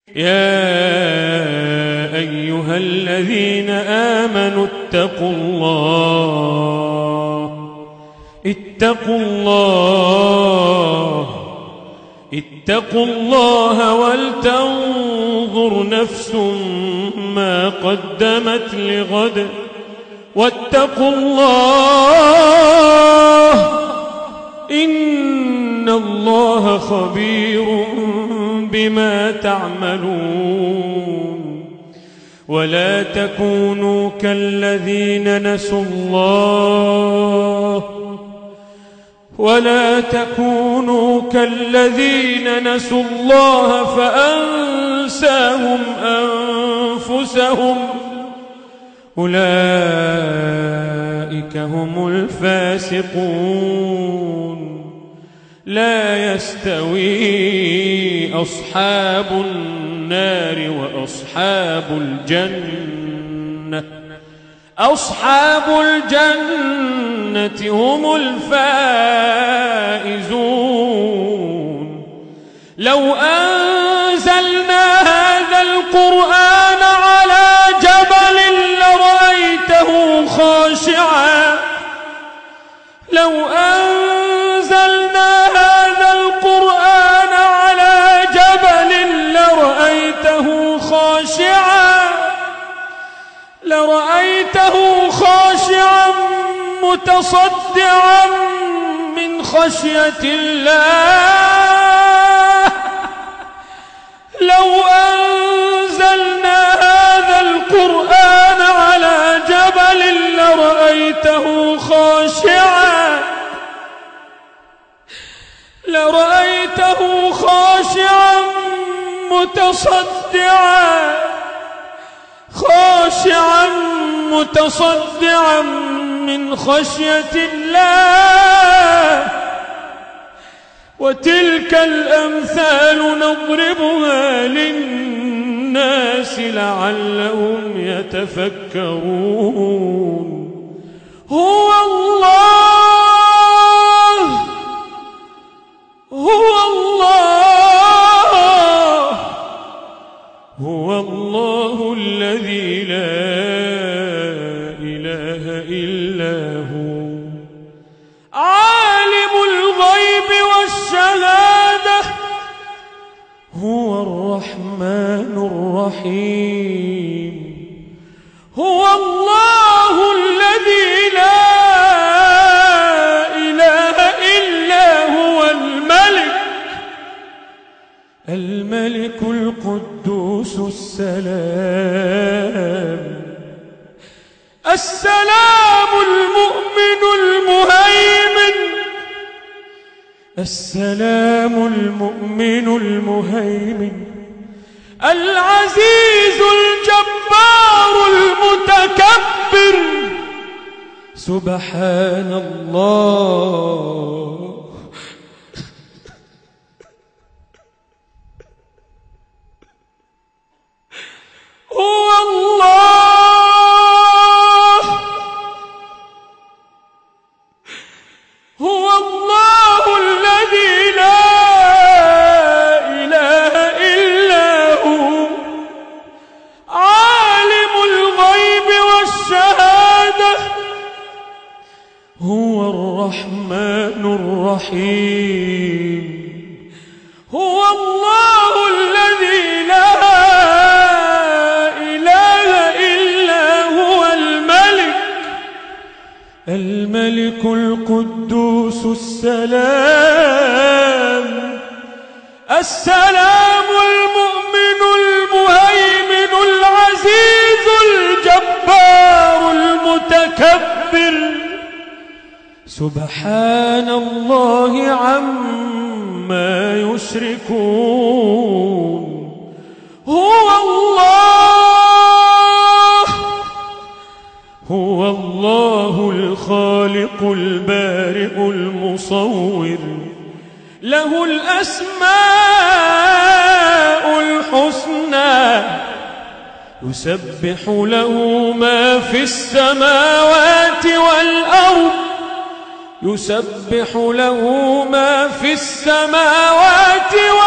يا أيها الذين آمنوا اتقوا الله اتقوا الله اتقوا الله ولتنظر نفس ما قدمت لغد واتقوا الله إن الله خبير بما تعملون. ولا تكونوا كالذين نسوا الله ولا تكونوا كالذين نسوا الله فأنساهم أنفسهم أولئك هم الفاسقون. لا يستوي أصحاب النار وأصحاب الجنة أصحاب الجنة هم الفائزون. لو أنزلنا هذا القرآن على جبل لرأيته خاشعا لو أنزلنا هذا القرآن على جبل لرأيته خاشعا لرأيته خاشعا متصدعا من خشية الله. لو أنزلنا هذا القرآن على جبل لرأيته خاشعا لرأيته خاشعا متصدعا خاشعا متصدعا من خشية الله. وتلك الأمثال نضربها للناس لعلهم يتفكرون. هو الله هو الله هو الله الذي لا إله إلا هو عالم الغيب والشهادة هو الرحمن الرحيم. هو الله الذي لا إله إلا هو الملك الملك القدوس السلام السلام المؤمن المهيمن السلام المؤمن المهيمن العزيز الجبار المتكبر. سبحان الله. هو الله هو الله الذي لا إله إلا هو عالم الغيب والشهادة هو الرحمن الرحيم. هو الله الذي لا إله إلا هو الملك الملك القدوس السلام السلام المؤمن المهيمن العزيز الجبار المتكبر. سبحان الله عما يشركون. هو الله هو الله الخالق البارئ المصور له الأسماء الحسنى يسبح له ما في السماوات والأرض يسبح له ما في السماوات والأرض.